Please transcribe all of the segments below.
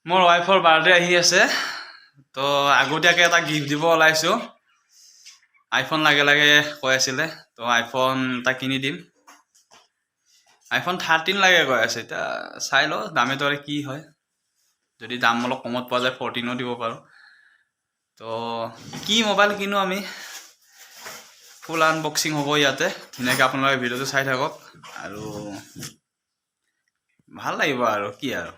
মোৰ ৱাইফৰ বাৰ্থডে আহি আছে, তো আগতীয়াকৈ এটা গিফ্ট দিব ওলাইছোঁ। আইফোন লাগে লাগে কৈ আছিলে, তো আইফোন এটা কিনি দিম। আইফোন 13 লাগে কৈ আছে। এতিয়া চাই লওঁ দামে দৰে কি হয়। যদি দাম অলপ কমত পোৱা যায়, 14ও দিব পাৰোঁ। তো কি মোবাইল কিনো আমি, ফুল আনবক্সিং হ'ব ইয়াতে। ধুনীয়াকৈ আপোনালোকে ভিডিঅ'টো চাই থাকক আৰু ভাল লাগিব। আৰু কি আৰু,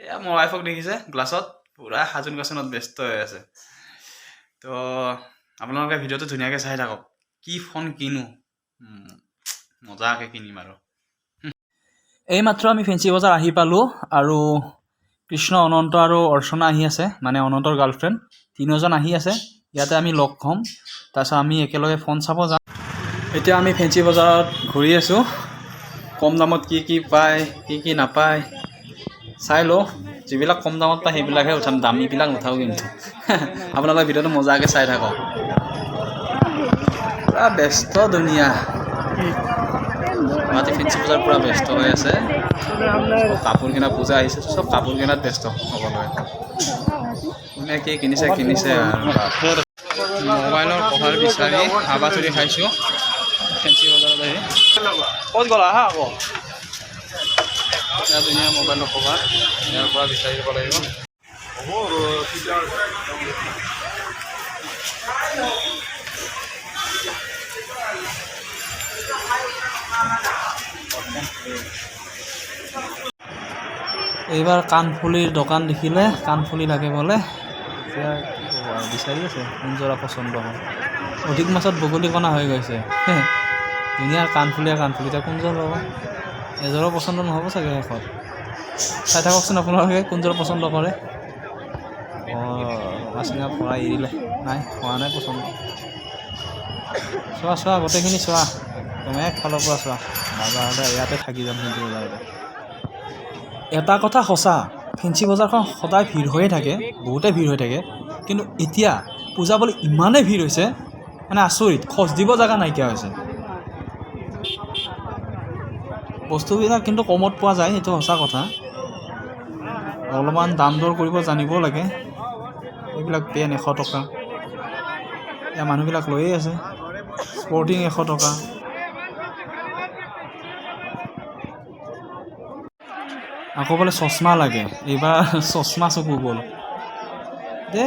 এয়া মোৰ ৱাইফক দেখিছে, গ্লাছত পূৰা সাজোন কাচোনত ব্যস্ত হৈ আছে। তো আপোনালোকে ভিডিঅ'টো ধুনীয়াকৈ চাই থাকক, কি ফোন কিনো, মজাকৈ কিনিম। আৰু এইমাত্ৰ আমি ফেঞ্চি বজাৰ আহি পালোঁ আৰু কৃষ্ণ, অনন্ত আৰু অৰ্চনা আহি আছে, মানে অনন্তৰ গাৰ্লফ্ৰেণ্ড। তিনিওজন আহি আছে। ইয়াতে আমি লগ হ'ম, তাৰপিছত আমি একেলগে ফোন চাব যাম। এতিয়া আমি ফেঞ্চি বজাৰত ঘূৰি আছোঁ। কম দামত কি কি পায়, কি কি নাপায় চাই লওঁ। যিবিলাক কম দামত পায় সেইবিলাকহে উঠাম, দামীবিলাক নুঠাওঁ। কিন্তু আপোনালোকে ভিডিঅ'টো মজাকৈ চাই থাকক। পূৰা ব্যস্ত ধুনীয়া। গুৱাহাটী ফেঞ্চি বজাৰ পূৰা ব্যস্ত হৈ আছে। কাপোৰ কিনা, পূজা আহিছে, চব কাপোৰ কিনাত ব্যস্ত সকলোৱে। কোনে কি কিনিছে কিনিছে আৰু। মোবাইলৰ কভাৰ বিচাৰি হাবাথুৰি খাইছোঁ ফেঞ্চি বজাৰত আহি। ক'ত গ'লা? আহা আকৌ। ইয়াত ধুনীয়া মোবাইলৰ কভাৰ, ইয়াৰ পৰা বিচাৰি দিব লাগিব। এইবাৰ কাণফুলিৰ দোকান দেখিলে, কাণফুলি লাগে বোলে। এতিয়া কি ক'ব আৰু, বিচাৰি আছে কোনযোৰা পচন্দ হয়। অধিক মাছত বগলী কণা হৈ গৈছে। ধুনীয়া কাণফুলীয়া কাণফুলি, এতিয়া কোনযোৰ ল'ব? এযোৰো পচন্দ নহ'ব চাগে শেষত। চাই থাককচোন আপোনালোকে কোনযোৰ পচন্দ কৰে। অঁ, ৰঙা চিঙা পৰাই এৰিলে। নাই হোৱা নাই পচন্দ। চোৱা চোৱা, গোটেইখিনি চোৱা, একদম একফালৰ পৰা চোৱা। লগা হ'লে ইয়াতে থাকি যাম ফেঞ্চি বজাৰতে। এটা কথা সঁচা, ফেঞ্চি বজাৰখন সদায় ভিৰ হৈয়ে থাকে, বহুতে ভিৰ হৈ থাকে। কিন্তু এতিয়া পূজা বুলি ইমানেই ভিৰ হৈছে, মানে আচৰিত, খোজ দিব জেগা নাইকিয়া হৈছে। বস্তুবিলাক কিন্তু কমত পোৱা যায়, সেইটো সঁচা কথা। অলপমান দাম দৰ কৰিব জানিবও লাগে। এইবিলাক পেন 100 টকা, ইয়াৰ মানুহবিলাক লৈয়ে আছে। স্পৰ্টিং 100 টকা। আকৌ বোলে চশমা লাগে। এইবাৰ চশমা চকু গ'ল দে,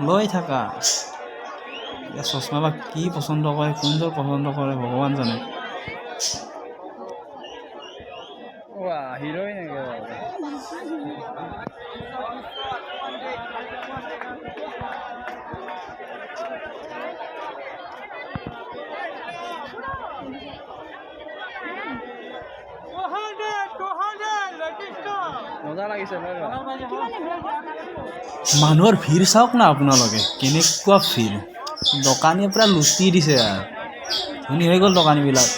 লৈ থাকা। এতিয়া চশমা বা কি পচন্দ কৰে, কোনযোৰ পচন্দ কৰে ভগৱান জানে। হিৰ'ইন। মজা লাগিছে। মানুহৰ ভিৰ চাওক না আপোনালোকে, কেনেকুৱা ভিৰ। দোকানীয়ে পূৰা লুটি দিছে আৰু ধনী হৈ গ'ল দোকানীবিলাক।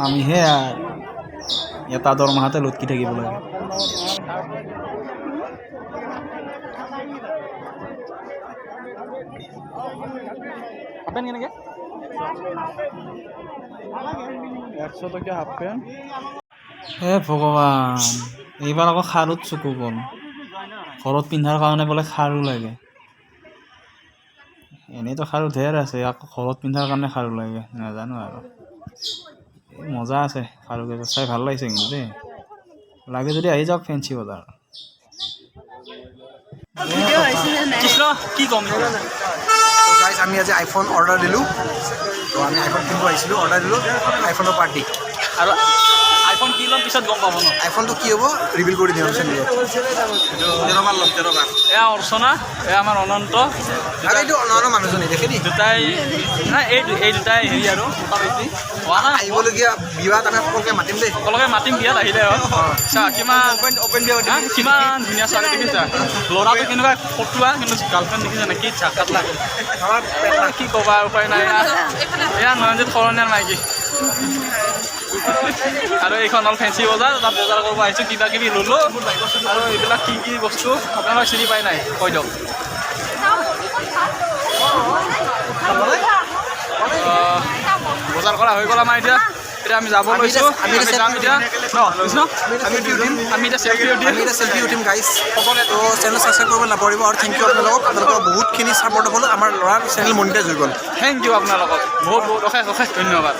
আমিহে আৰু এটা দৰমহাতে লটকি থাকিব লাগে। হাফ পেণ্ট কেনেকৈ? 100 টকীয়া হাফ পেণ্ট। হে ভগৱান, এইবাৰ আকৌ খাৰুত চকু গ'ল। ঘৰত পিন্ধাৰ কাৰণে বোলে খাৰু লাগে। এনেইতো খাৰু ধেৰ আছে, আকৌ ঘৰত পিন্ধাৰ কাৰণে খাৰু লাগে, নাজানো আৰু। এই মজা আছে খাৰু কেইযোৰ, চাই ভাল লাগিছে কিন্তু দেই। লাগে যদি আহি যাওক ফেঞ্চি বজাৰ। কৃষ্ণ, কি ক'ম? গাইজ, আমি আজি আইফোন অৰ্ডাৰ দিলোঁ। তো আমি আইফোন কিনিব আহিছিলোঁ, অৰ্ডাৰ দিলোঁ আইফোনৰ পাৰ্টি। আৰু আইফোন কি ল'ম পিছত গম পাব ন। আইফোনটো কি হ'ব ৰিভিল কৰি দিম চেনেলত। 13 বাৰ ল'ম, 13 বাৰ। এয়া অৰ্চনা, এয়া আমাৰ অনন্ত। আৰু এইটো অন্য মানুহজনী দেখে নি। দুটাই নাই, এই দুটাই হেৰি আৰু মোটামুটি হোৱা নাই। আহিবলগীয়া বিবাহত আমি সকলোকে মাতিম দেই। সকলোকে মাতিম বিয়াত আহিলে হ'ল। চা কিমান অপেন বিয়া। হা? কিমান ধুনীয়া ছোৱালী দেখিছা। ল'ৰাটো কেনেকুৱা ফটুৱা, কিন্তু গাৰ্লফ্ৰেণ্ড দেখিছা নে, কি ঝাকাত লাগে। কি ক'বা, উপায় নাই। এয়া নয়নজিত শৰণীয়াৰ মাইকী। আৰু এইখন হ'ল ফেঞ্চি বজাৰ। তাত বজাৰ কৰিব আহিছোঁ, কিবা কিবি ল'লোঁ। আৰু এইবিলাক কি কি বস্তু আপোনালোকে চিনি পাই নাই কৈ দিয়ক। বজাৰ কৰা হৈ গ'ল আমাৰ এতিয়া। এতিয়া আমি যাব লৈছোঁ। আমি আমি যাম এতিয়া ন কৃষ্ণ। আমি selfie উঠিম। আমি এতিয়া চেল্ফি উঠিম। আমি এতিয়া চেল্ফি উঠিম গাইজ। তো চেনেল ছাবস্ক্ৰাইব কৰিব নাপাহৰিব আৰু thank U আপোনালোকক। আপোনালোকৰ বহুতখিনি ছাপৰ্টৰ ফলত আমাৰ ল'ৰাৰ চেনেল মনিটাইজ হৈ গ'ল। Thank U আপোনালোকক, বহুত বহুত অশেষ অশেষ ধন্যবাদ।